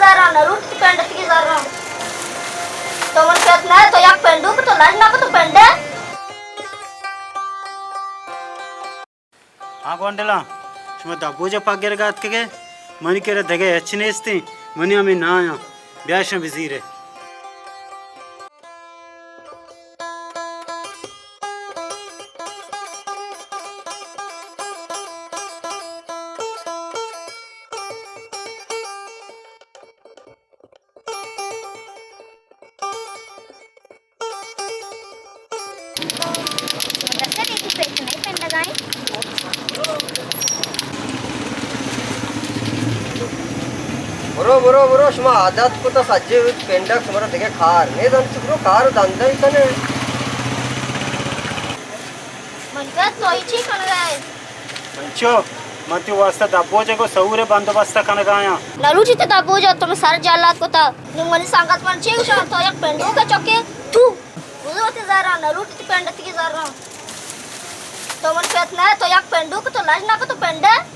زراں نہ لوٹی پنڈ تئی زراں۔ تو من کہت نہ، تو یک پنڈو کہ تو لج نہ کہ تو پنڈے۔ ہاں گونڈلاں، شما دبوجا پگرگا اتکگے؟ منی کرا دگہ ہچ نیستیں، منی ہمے نایاں، بیا شما بزیرے۔ مدرسہ ءَ تئی پیسہ نہ پنڈگائیں۔ برو، برو، برو، شما عادت کتا سجے وت پنڈگ، شمارا دگہ کار نیست، انچو برو کار و دندہ کنے۔ من گوشت تو چی کنگائے؟ انچو، من تئی واسطہ دبوجگ و سہور بندوبست کنگایاں۔ نلوٹی تو دبوجا، تو من سر جلات کتا۔ نوں منی سنگت من چی گوشاں، تو یک پنڈوک چکے، تو۔ بزو وتی زراں، نلوٹی تو پنڈ تئی زراں۔ تو من کہت نہ، تو یک پنڈوک تو لج نہ کہ تو پنڈے۔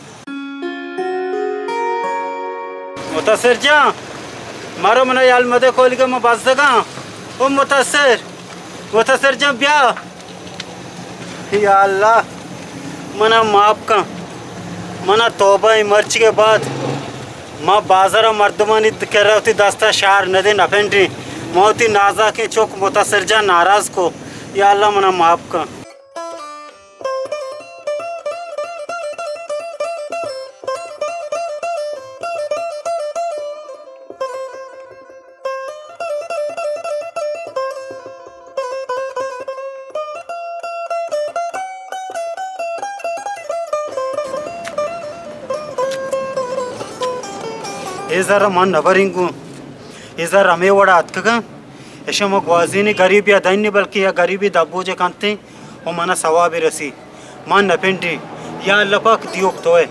متصر جان، مرو منا یل مدے کولیگا، من بزگاں۔ او متصر، متصر جان بیا۔ یا اللہ، منا معاف کن۔ منا توبہ ایں، مرچی کے بعد ما بازار مردمانی کرا وتی دستا شار ندے نپنڈیں۔ ما وتی نازاکیں چک متصر جان ناراض کو۔ یا اللہ، منا معاف کن۔ اے زر من نبریں گوں۔ اے زر ہمے وڑا اتکگاں۔ اشاں ما گوازینی غریبی ءَ دئینی، بلکیں یا غریبی دبوجے کنتیں و منا ثوابے رسی۔ من نپنڈیں۔ یا اللہ پاک، دیوک توئے۔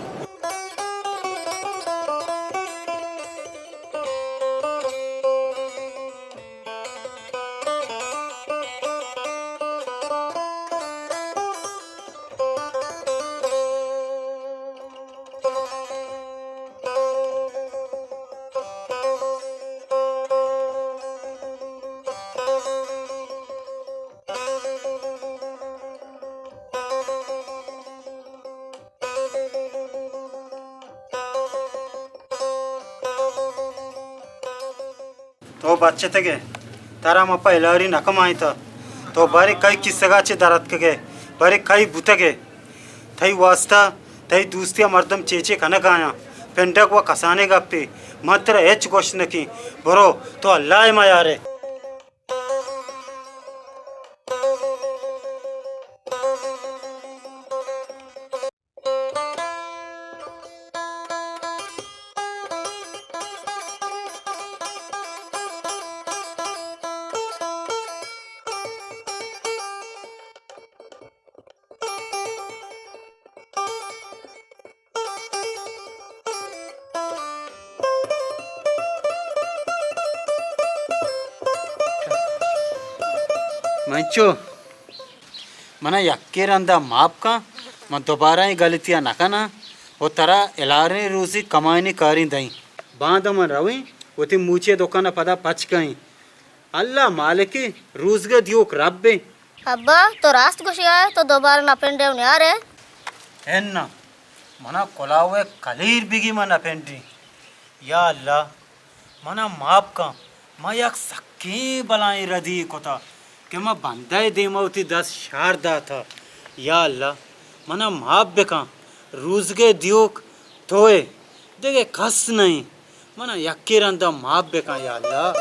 تو بچتگے، ترا ما پہ ہلاری نہ کمائینتا۔ تو باریں کئی کیسگا چہ در اتکگے، باریں کئی بوتگے۔ تئی واسطہ، تئی دوستی ءَ مردم چے چے کنگ آیاں۔ پنڈگ و کسانیں گپے، من ترا ہچ گوشت نہ کیں۔ برو، تو اللہ ءَ میارے۔ منچو، منا یکے رندا معاف کن، من دوبارہ اے غلطیا نکناں و ترا ہلاریں روزی کمائینی کاریں دئیں۔ باندا من رویں، وتی موچی دکانا پدا پچ کئیں۔ اللہ مالکے، روزگے دیوک ربے۔ ابا، تو راست گوشگا ئے، تو دوبارہ نپنڈے و نیارے؟ اناں، منا کلاوے کلیر بگی من نپنڈیں۔ یا اللہ، منا معاف کن، من یک سکیں بلائیں ردی کتا کہ من بندہ دیما وتی دست شار داتا۔ یا اللہ، منا معاف بکن، روزگے دیوک توئے، دگہ کس نئیں۔ منا یکے رندا معاف بکن یا اللہ۔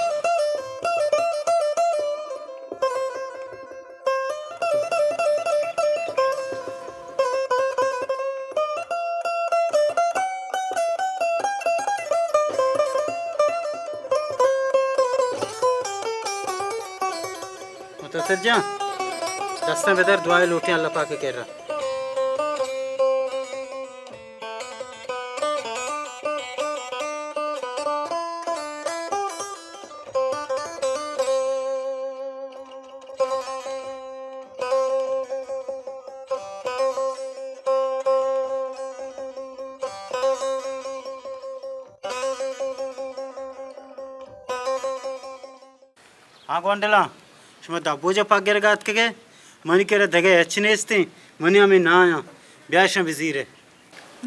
متصر جان، دستاں بدار، دعائے لوٹیں اللہ پاک ءِ کرا۔ ہاں گونڈلاں، شما دبوجے پچ گرگ ءَ اتکگ ئے؟ منی کرا دگہ ہچ نیستیں، منی ہمے ناں آں، بیا اشاں بزیر ئے۔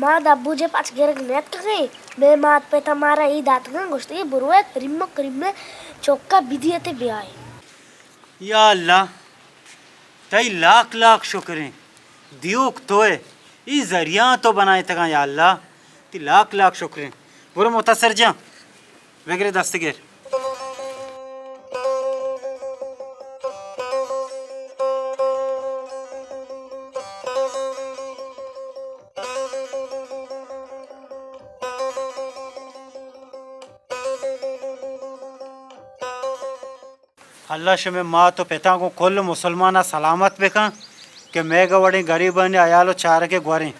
ما دبوجے پچ گرگ نہ اتکگ ایں، مئے مات پت ءَ مارا اے داتگ اَنت، گوشتگ اَنت برو ءُ کریم ءَ، کریم ءَ چک ءَ بدئے ات ءُ بیائے۔ یا اللہ، تئی لاکھ لاکھ شکر ایں، دیوک تو ئے، اے ذریعہ تو بنائینتگ اَنت یا اللہ، تئی لاکھ لاکھ شکر ایں۔ برو متاثر جان، بگر دست گر۔ اللہ شمئے مات ءُ پتاں گوں کل مسلماناں سلامت بکن کہ مئیگ ءِ وڑیں گریبانی ہیال ءُ چارگ ءِ گوریں۔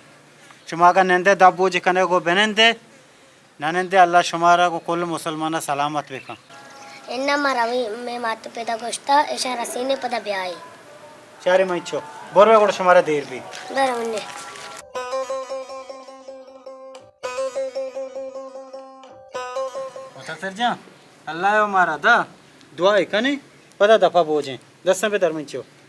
شما اگاں نندئے دبوجے کنئے گوں بنندئے، نہ نندئے، اللہ شمارا گوں کل مسلماناں سلامت بکن۔ اناں ما رویں، مئے مات ءُ پتا گوشتہ، اشاں رسینیں پدا بیائے۔ چارے منی چک، برو گڑا شمارا دیر بی۔ برو نے۔ متاثر جان، اللہ ءَ مارا دا، دعائے کنیں، پدا دپا بوجیں۔ دستاں بدار منی چک۔